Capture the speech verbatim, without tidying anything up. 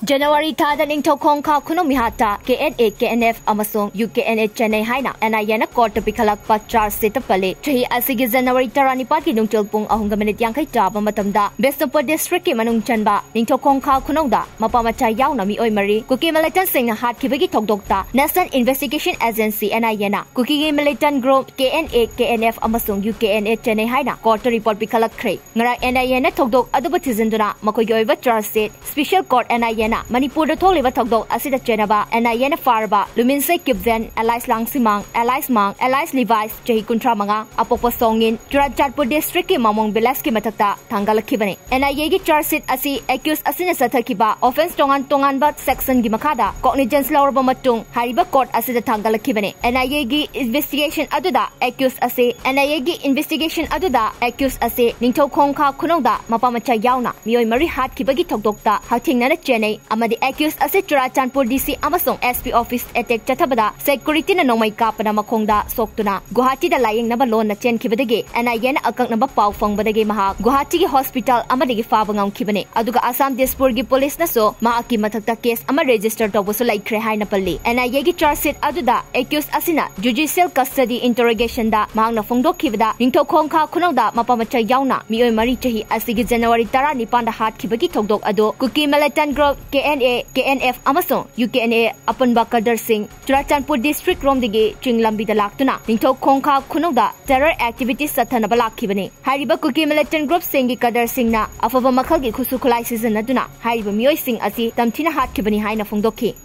ꯖꯅꯋꯥꯔꯤ ꯊꯥꯗ ꯅꯤꯡꯊꯧ ꯈꯣꯡꯈꯥ ꯈꯨꯅꯧ ꯃꯤꯍꯥꯠꯇ K N A, K N F ꯑꯃꯁꯨꯡ ꯌꯨ ꯀꯦ ꯑꯦꯟ ꯑꯦ ꯆꯦꯟꯅꯩ ꯍꯥꯏꯅ ꯑꯦꯟ ꯑꯥꯏ ꯑꯦꯅ ꯀꯣꯔꯠꯇ ꯄꯤꯈꯠꯂꯛꯄ ꯆꯥꯔꯖ ꯁꯤꯠꯇ ꯄꯜꯂꯤ꯫ ꯆꯍꯤ ꯑꯁꯤꯒꯤ ꯖꯅꯋꯥꯔꯤ ꯇꯔꯥꯅꯤꯄꯥꯟꯒꯤ ꯅꯨꯡꯊꯤꯜ ꯄꯨꯡ ꯑꯍꯨꯝꯒ ꯃꯤꯅꯤꯠ ꯌꯥꯡꯈꯩ ꯇꯥꯕ ꯃꯇꯝꯗ ꯕꯤꯁꯅꯨꯄꯨꯔ ꯗꯤꯁꯇ꯭ꯔꯤꯛꯀꯤ ꯃꯅꯨꯡ ꯆꯟꯕ ꯅꯤꯡꯊꯧ ꯈꯣꯡꯈꯥ ꯈꯨꯅꯧꯗ ꯃꯄꯥ ꯃꯆꯥ ꯌꯥꯎꯅ ꯃꯤꯑꯣꯏ ꯃꯔꯤ ꯀꯨꯀꯤ ꯃꯤꯂꯤꯇꯦꯟꯠꯁꯤꯡꯅ ꯍꯥꯠꯈꯤꯕꯒꯤ ꯊꯧꯗꯣꯛꯇ National Investigation Agency, N I ꯑꯦꯅ ꯀꯨꯀꯤꯒꯤ militant group K N A, K N F ꯑꯃꯁꯨꯡ ꯌꯨ ꯀꯦ ꯑꯦꯟ ꯑꯦ ꯆꯦꯟꯅꯩ ꯍꯥꯏꯅ ꯀꯣꯔꯠꯇ ꯔꯤꯄꯣꯔꯠ ꯄꯤꯈꯠꯂꯛꯈ꯭ꯔꯦ꯫ ꯉꯔꯥꯡ ꯑꯦꯟ ꯑꯥꯏ ꯑꯦꯅ ꯊꯧꯗꯣꯛ ꯑꯗꯨꯕꯨ ꯊꯤꯖꯤꯟꯗꯨꯅ ꯃꯈꯣꯏꯒꯤ ꯑꯣꯏꯕ charge sheet special court, N I ꯑꯦꯅ ꯃꯅꯤꯄꯨꯔꯗ ꯊꯣꯛꯂꯤꯕ ꯊꯧꯗꯣꯛ ꯑꯁꯤꯗ ꯆꯦꯟꯅꯕ ꯑꯦꯟ ꯑꯥꯏ ꯑꯦꯅ ꯐꯥꯔꯕ ꯂꯨꯃꯤꯟꯁꯩ ꯀꯤꯞꯖꯦꯟ, ꯑꯦꯂꯥꯏꯁ ꯂꯥꯡꯁꯤꯃꯥꯡ, ꯑꯦꯂꯥꯏꯁ ꯃꯥꯡ, ꯑꯦꯂꯥꯏꯁ ꯂꯤꯚꯥꯏꯁ, ꯆꯍꯤ ꯀꯨꯟꯊ꯭ꯔꯥ ꯃꯉꯥ, ꯑꯄꯣꯛꯄ ꯁꯣꯡꯉꯤꯟ, ꯆꯨꯔꯥꯆꯥꯟꯄꯨꯔ ꯗꯤꯁꯇ꯭ꯔꯤꯛꯀꯤ ꯃꯃꯣꯡ ꯚꯤꯂꯦꯖꯀꯤ ꯃꯊꯛꯇ ꯊꯥꯡꯒꯠꯂꯛꯈꯤꯕꯅꯤ꯫ ꯑꯦꯟ ꯑꯥꯏ ꯑꯦꯒꯤ ꯆꯥꯔꯖ ꯁꯤꯠ ꯑꯁꯤ ꯑꯦꯀ꯭ꯌꯨꯁ ꯑꯁꯤꯅ ꯆꯠꯊꯈꯤꯕ ꯑꯣꯐꯦꯟꯁ ꯇꯣꯉꯥꯟ ꯇꯣꯉꯥꯟꯕ ꯁꯦꯛꯁꯟꯒꯤ ꯃꯈꯥꯗ ꯀꯣꯒꯅꯤꯖꯦꯟꯁ ꯂꯧꯔꯕ ꯃꯇꯨꯡ ꯍꯥꯏꯔꯤꯕ ꯀꯣꯔꯠ ꯑꯁꯤꯗ ꯊꯥꯡꯒꯠꯂꯛꯈꯤꯕꯅꯤ꯫ ꯑꯦꯟ ꯑꯥꯏ ꯑꯦꯒꯤ ꯏꯟꯚꯦꯁꯇꯤꯒꯦꯁꯟ ꯑꯗꯨꯗ ꯑꯦꯀ꯭ꯌꯨꯁ ꯑꯁꯤ, ꯑꯦꯟ ꯑꯥꯏ ꯑꯦꯒꯤ ꯏꯟꯚꯦꯁꯇꯤꯒꯦꯁꯟ ꯑꯗꯨꯗ ꯑꯦꯀ꯭ꯌꯨꯁ ꯑꯁꯤ ꯅꯤꯡꯊꯧ ꯈꯣꯡꯈꯥ ꯈꯨꯅꯧꯗ ꯃꯄꯥ ꯃꯆꯥ ꯌꯥꯎꯅ ꯃꯤꯑꯣꯏ ꯃꯔꯤ ꯍꯥꯠꯈꯤꯕꯒꯤ ꯊꯧꯗꯣꯛꯇ ꯍꯛꯊꯦꯡꯅꯅ ꯆꯦꯟꯅꯩ ꯑꯃꯗꯤ ꯑꯦꯀ꯭ꯌꯨꯁ ꯑꯁꯤ ꯆꯨꯔꯥꯆꯥꯟꯄꯨꯔ ꯗꯤ ꯁꯤ ꯑꯃꯁꯨꯡ ꯑꯦꯁ ꯄꯤ ꯑꯣꯐꯤꯁ ꯑꯦꯇꯦꯛ ꯆꯠꯊꯕꯗ ꯁꯦꯀ꯭ꯌꯨꯔꯤꯇꯤꯅ ꯅꯣꯡꯃꯩ ꯀꯥꯞꯄꯅ ꯃꯈꯣꯡꯗ ꯁꯣꯛꯇꯨꯅ ꯒꯨꯋꯥꯍꯥꯇꯤꯗ ꯂꯥꯌꯦꯡꯅꯕ ꯂꯣꯟꯅ ꯆꯦꯟꯈꯤꯕꯗꯒꯤ ꯑꯦꯟ ꯑꯥꯏ ꯑꯦꯅ ꯑꯀꯛꯅꯕ ꯄꯥꯎ ꯐꯪꯕꯗꯒꯤ ꯃꯍꯥꯛ ꯒꯨꯋꯥꯍꯥꯇꯤꯒꯤ ꯍꯣꯁꯄꯤꯇꯥꯜ ꯑꯃꯗꯒꯤ ꯐꯥꯕ ꯉꯝꯈꯤꯕꯅꯤ꯫ ꯑꯗꯨꯒ ꯑꯁꯥꯝ ꯗꯤꯁꯄꯨꯔꯒꯤ ꯄꯨꯂꯤꯁꯅꯁꯨ ꯃꯍꯥꯛꯀꯤ ꯃꯊꯛꯇ ꯀꯦꯁ ꯑꯃ ꯔꯦꯖꯤꯁꯇꯔ ꯇꯧꯕꯁꯨ ꯂꯩꯈ꯭ꯔꯦ ꯍꯥꯏꯅ ꯄꯜꯂꯤ꯫ ꯑꯦꯟ ꯑꯥꯏ ꯑꯦꯒꯤ ꯆꯥꯔꯖ ꯁꯤꯠ ꯑꯗꯨꯗ ꯑꯦꯀ꯭ꯌꯨꯁ ꯑꯁꯤꯅ ꯖꯨꯗꯤꯁꯤꯌꯦꯜ ꯀꯁꯇꯗꯤ ꯏꯟꯇꯔꯣꯒꯦꯁꯟꯗ ꯃꯍꯥꯛꯅ ꯐꯣꯡꯗꯣꯛꯈꯤꯕꯗ ꯅꯤꯡꯊꯧ ꯈꯣꯡꯈꯥ ꯈꯨꯅꯧꯗ ꯃꯄꯥ ꯃꯆꯥ ꯌꯥꯎꯅ ꯃꯤꯑꯣꯏ ꯃꯔꯤ ꯆꯍꯤ ꯑꯁꯤꯒꯤ ꯖꯅꯋꯥꯔꯤ ꯇꯔꯥꯅꯤꯄꯥꯟꯗ ꯍꯥꯠꯈꯤꯕꯒꯤ ꯊꯧꯗꯣꯛ ꯑꯗꯨ ꯀꯨꯀꯤ militant group K N A, K N F ꯑꯃꯁꯨꯡ ꯌꯨ ꯀꯦ ꯑꯦꯟ ꯑꯦ ꯑꯄꯨꯟꯕ ꯀꯗꯔꯁꯤꯡ ꯆꯨꯔꯥꯆꯥꯟꯄꯨꯔ ꯗꯤꯁꯇ꯭ꯔꯤꯛ ꯔꯣꯝꯗꯒꯤ ꯆꯤꯡ ꯂꯝꯕꯤꯗ ꯂꯥꯛꯇꯨꯅ ꯅꯤꯡꯊꯧ ꯈꯣꯡꯈꯥ ꯈꯨꯅꯧꯗ ꯇꯦꯔꯔ ꯑꯦꯛꯇꯤꯚꯤꯇꯤꯁ ꯆꯠꯊꯅꯕ ꯂꯥꯛꯈꯤꯕꯅꯤ꯫ ꯍꯥꯏꯔꯤꯕ ꯀꯨꯀꯤ ꯃꯤꯂꯤꯇꯦꯟꯠ ꯒ꯭ꯔꯨꯞꯁꯤꯡꯒꯤ ꯀꯗꯔꯁꯤꯡꯅ ꯑꯐꯕ ꯃꯈꯜꯒꯤ ꯈꯨꯠꯁꯨ ꯈꯨꯠꯂꯥꯏ ꯁꯤꯖꯤꯟꯅꯗꯨꯅ ꯍꯥꯏꯔꯤꯕ ꯃꯤꯑꯣꯏꯁꯤꯡ ꯑꯁꯤ ꯇꯝꯊꯤꯅ ꯍꯥꯠꯈꯤꯕꯅꯤ ꯍꯥꯏꯅ ꯐꯣꯡꯗꯣꯛꯈꯤ꯫